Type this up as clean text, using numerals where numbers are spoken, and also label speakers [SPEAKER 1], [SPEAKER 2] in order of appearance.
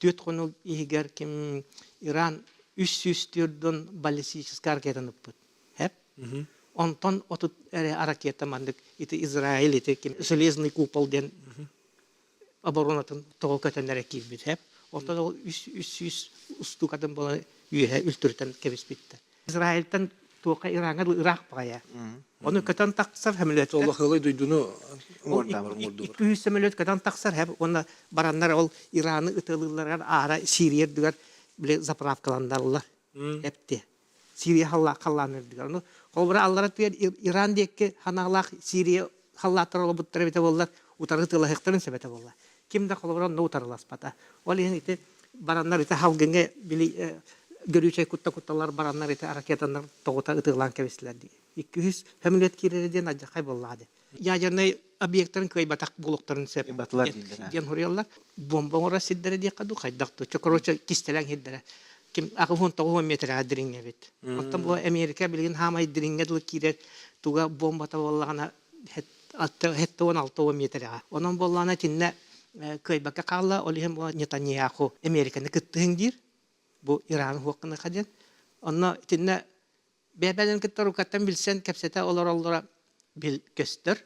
[SPEAKER 1] 4 хонук иһигэр ким Иран 304 баллистическай ракетаны ыппыт. Хэп. Онтон 30 эрэ ракета маннык ити Израиль ити ким Железный купол диэн оборонатын тоҕо көтөн эрэ киирбит. Хэп. Онтон ол 300 устукатын буолан үөһэ үлтүрүтэн кэбиспиттэр. Израильтан туохха Ираҥҥа ыраах баҕайа. Ону көтөн тахсар сөмөлүөттэр.
[SPEAKER 2] Ол хылай дойдуну уҥуордаабар уҥуордубар.
[SPEAKER 1] 200 сөмөлүөт көтөн тахсар хэп уонна бараннар ол Ираны ытыалыылларыгар аара Сирия үрдүгэр били заправкаланналлар эпти. Сирия халлаан үрдүгэр. Ону холобура аллара түгэр Иран диэки ханаалаах Сирия халлааттар олобуттар эбитэ буоллар утары ытыалаһыахтарын сөп этэ буолла. Ким да холобура онно утарыласпата. Ол иһин ити бараннар ити халгыҥҥа били гөрүүчэй кутта-кутталар бараннар ити ракетаннар тоҕута ытыалаан кэбистилэр дии. 200 сөмөлүөт киирэрэ диэн алдьархай буоллаҕа дии. Ядернай объектарын кыайбатах буолуохтарын сөп диэн суруйаллар. Бомба оҥорор сирдэрэ диэххэ дуу, хайдах дуу. Короче, кистэлэҥ сирдэрэ. Ким 89 метрэ дириҥ эбит. Оттон бу Америка билигин хаамай дириҥҥэ дылы киирэр туга бомбата буоллаҕына 76 метрэҕэ. Онон буоллаҕына итиннэ кыайбакка хаалла, ол иһин бу Нетаньяху Американы кыттыһыҥ диир. Бу Ираны хуохханыха диэн. Онно итиннэ бэйэ-бэйэлэрин кытта рукаттан билсэн кэпсэтэ олороллоро бил көстөр.